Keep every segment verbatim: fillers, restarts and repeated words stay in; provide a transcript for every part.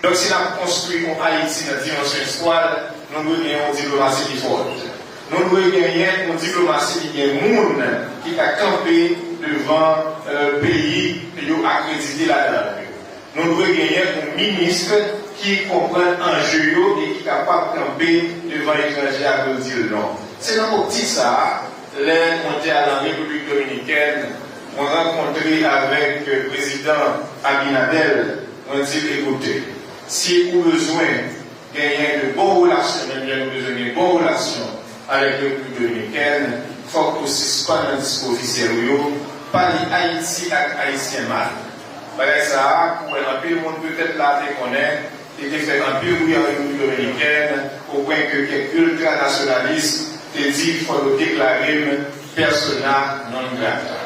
Donk, si n ap konstwi yon Ayiti nan dimansyon espwa l, nou dwe gen yon diplomasi ki fòt. Nou dwe genyen yon diplomasi ki gen moun ki ka kanpe devan, euh, peyi yo akredite ladan yo. Nou dwe genyen yon minis ki konprann anje yo e ki kapab kanpe devan etranje a pou l di l non. Se nan optik sa a, lè mwen te al an Repiblik Dominikèn, mwen rankontre avèk, euh, prezidan Abinader, mwen di l, ekoute, si ou bezwen genyen de bon relasyon, menm jan nou bezwen gen bon relasyon avèk Repiblik Dominikèn, fòk ou sispann nan diskou ofisyèl ou yo, pa li Ayiti ak Ayisyen mal. Bagay sa a, pou wè anpil moun petèt la te konnen, li te fè anpil bri an Repiblik Dominikèn, opwen ke kèk iltranasyonalis te di fò yo deklare m persona non grata.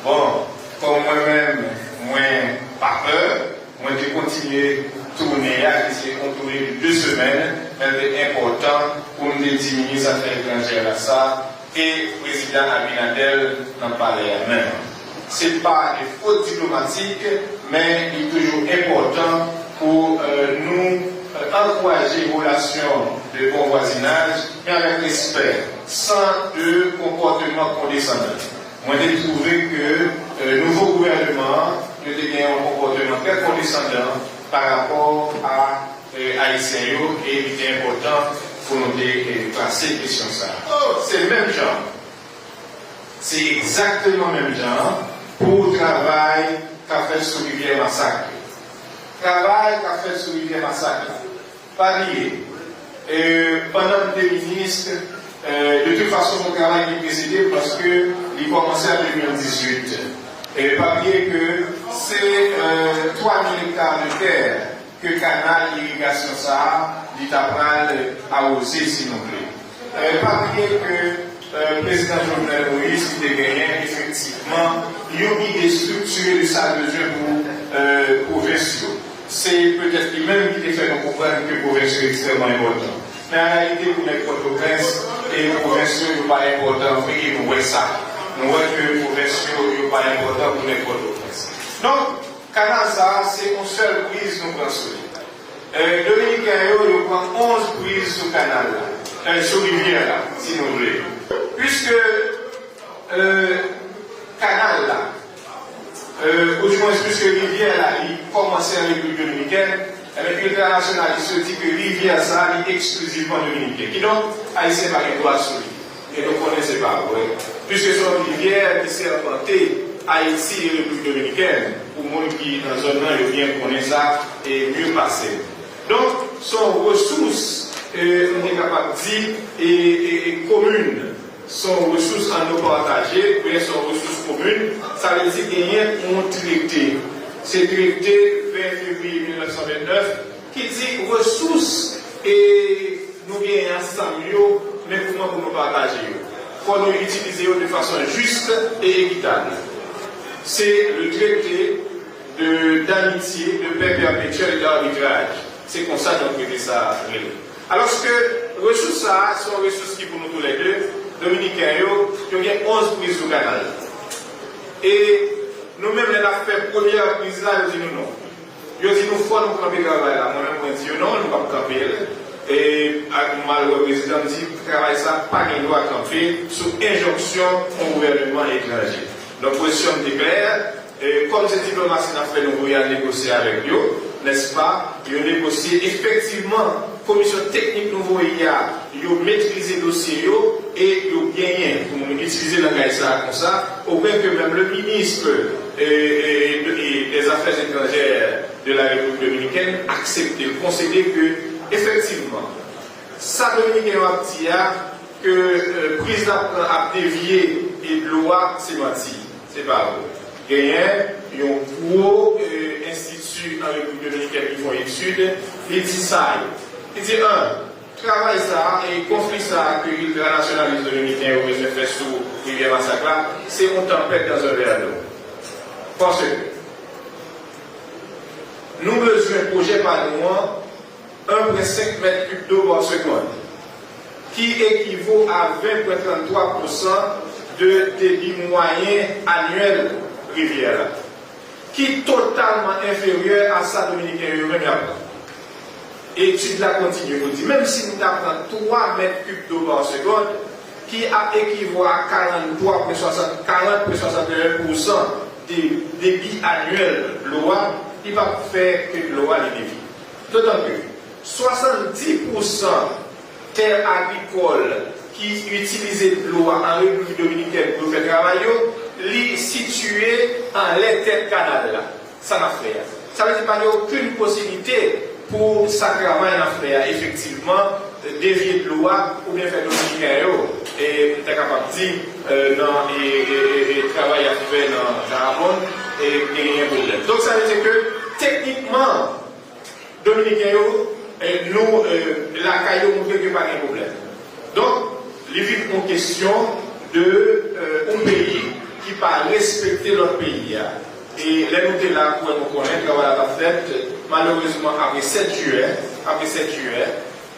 Bon, kòm mwen menm, mwen pa pè, mwen te kontinye toune a, ki se yon toune de de semèn, men te enpòtan pou m te di minis afè etranjè la sa, e prezidan Abinader nan palè a menm. Se pa de fot diplomatik, men li toujou enpòtan pou, euh, nou, euh, ankouraje relasyon de bon vwazinaj, men avèk respè, san de konpòteman kondesandan. Mwen te twouve ke, euh, nouvo gouvènman an, yo te gen yon konpòteman trè kondesandan pa rapò a, euh, Ayisyen yo, e li te enpòtan pou nou te, euh, pase kesyon sa a. Oh, se menm jan. Se egzakteman menm jan pou travay k ap fèt sou rivyè Masak yo. Travay k ap fèt sou rivyè Masak la, pa bliye, e, pandan m te minis, e, de tout fason, yon travay ki presede m paske li kòmanse an de mil dizuit. E pa bliye ke se, e, twa mil ekta de tè ke kanal irigasyon sa a, li ta pral awoze, si nou vle. E, pa bliye ke, e, prezidan Jovenel Moïse, li te genyen efektivman yon ide estriktire de sa l bezwen pou, e, pwovens yo. Se petèt li menm ki te fè nou konprann ke pwovens yo ekstrèmman enpòtan. Men an reyalite, pou nèg Pòtoprens, e pwovens yo, yo pa enpòtan vre, e nou wè sa. Nou wè ke pwovens yo, yo pa enpòtan pou nèg Pòtoprens. Donk, kanal sa a, se yon sèl priz nou pran sou li. E, Dominiken yo, yo pran onz priz sou kanal la, e, sou rivyè la, si nou vle. Piske, e, kanal la, e, oudimwens, piske rivyè la, li kòmanse an Repiblik Dominikèn, enben, iltranasyonalis yo di ke rivyè sa a, li eksklizivman dominiken. Kidonk, Ayisyen pa gen dwa sou li. E nou konnen se pa vre. Piske se yon rivyè ki sèpante Ayiti e Repiblik Dominikèn, pou moun ki nan zòn nan, yo byen konnen sa, e mye pase m. Donk, se yon resous, e, nou te kapab di, e, e, e komin. Se yon resous anno pataje, oubyen se yon resous komin. Sa vle di genyen yon trete. Se trete ven fevriye mil nèf san vennèf ki di resous, e, nou genyen ansanm yo, men kouman pou nou pataje yo. Fò nou itilize yo de fason jis e ekitab. Se le traité de, d'amitié, de paix perpétuelle et d'arbitrage. Se konsa donk trete sa a rele. Alòske resous sa a, se yon resous ki pou nou toulède, Dominiken yo, yo gen onz priz sou kanal. E nou menm, lè n ap fè premyè priz la, yo di nou non. Yo di nou fò nou kanpe travay la. Mwen menm, mwen di yo non, nou p ap kanpe l. E ak malwè prezidan, m di travay sa pa gen dwa kanpe sou enjonksyon yon gouvèneman etranje. Donk, pozisyon m te klè. E kòm se diplomasi n ap fè, nou voye al negosye avèk yo, nèspa? Yo negosye. Efektivman, komisyon teknik nou voye a, yo metrize dosye yo e yo genyen, pou nou itilize langaj sa a konsa, opwen ke menm le ministre, e, e, de, e, des Affaires étrangères de la République dominicaine aksepte, konsede ke, efektivman, sa Dominiken yo ap di a, ke, e, priz la pran ap devye e dlo a, se manti. Se pa vre. Genyen yon gwo, e, enstiti an Repiblik Dominikèn ki fè yon etid, li di sa yo. Li di, an, travay sa a e konfli sa a ke iltranasyonalis dominiken yo bezwen fè sou rivyè Masak la, se yon tanpèt dans un verre d'eau. Paske nou bezwen pwojè pa nou an, un pwen senk mèt kib dlo pa segonn, ki ekivo a ven pwen tranntwa pousan de debi mwayen anyèl rivyè la. ki totalman enferyè a sa Dominiken yo menm y ap pran. Etid la kontinye pou di, menm si nou ta pran twa mèt kib dlo pa segonn, ki ap ekivwa a karant twa pwen swasant, karant pwen swasant e en pousan de debi anyèl dlo a, li p ap fè ke dlo a li devye. Dotan ke swasanndis pousan tè agrikòl ki itilize dlo a an Repiblik Dominikèn pou yo fè travay yo, li sitiye anlè tèt kanal la. Sa n ap fè a? Sa vle di pa gen okenn posiblite pou sa travay n ap fè a efektivman devye dlo a oubyen fè Dominiken yo, e, m ta kapab di, e, nan, e, e, e, e, travay y ap fè nan Tarabòn, e, genyen pwoblèm. Donk, sa vle di ke teknikman, Dominiken yo, e, nou, e, lakay yo montre ke pa gen pwoblèm. Donk, li vin yon kesyon de, e, yon peyi ki pa respekte lòt peyi a. E lè nou te la, pou nou konnen, travay la t ap fèt, malerezman, apre sèt jiyè, apre sèt jiyè,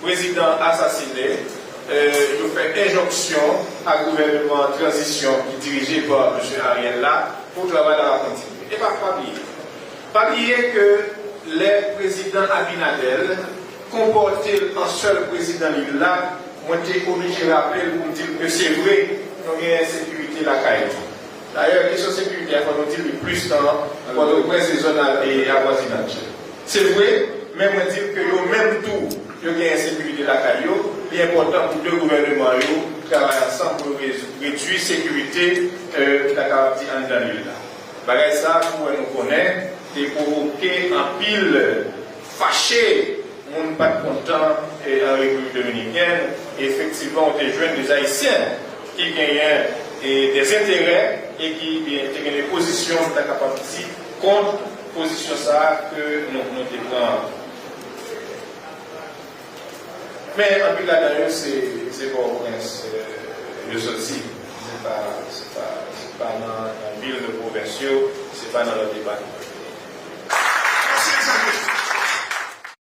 prezidan asasinen, e, yo fè enjonksyon a gouvènman tranzisyon ki dirije pa mesye Ariel la pou travay la pa kontinye. E pa, pa bliye. Pa bliye ke lè prezidan Abinader konpòte l an sèl prezidan li la, mwen te oblije raple l pou m di l ke se vre, nou gen ensekirite lakay nou. Dayè, kesyon sekirite a, fò nou di li plis nan Pòtoprens e zòn a, e avwazinaj. Se vre, men mwen di l ke yo menm tou, yo gen ensekirite lakay yo. Li enpòtan pou de gouvèneman yo travay ansanm pou yo re-, redui sekirite, e, ta kapab di anndan vil la. Bagay sa a, pou wè nou konnen, te pwovoke anpil fache, moun pa t kontan, e, an Repiblik Dominikèn. Efektivman, ou te jwenn de Ayisyen ki genyen, e, de enterè e ki, byen, te gen de pozisyon, nou ta kapab di, kont pozisyon sa a ke nou, nou te pran an. Men anpil ladan yo se, se Pòtoprens, e, yo soti. Se pa, se pa, se pa nan, nan vil de pwovens yo, se pa nan lòt depatman.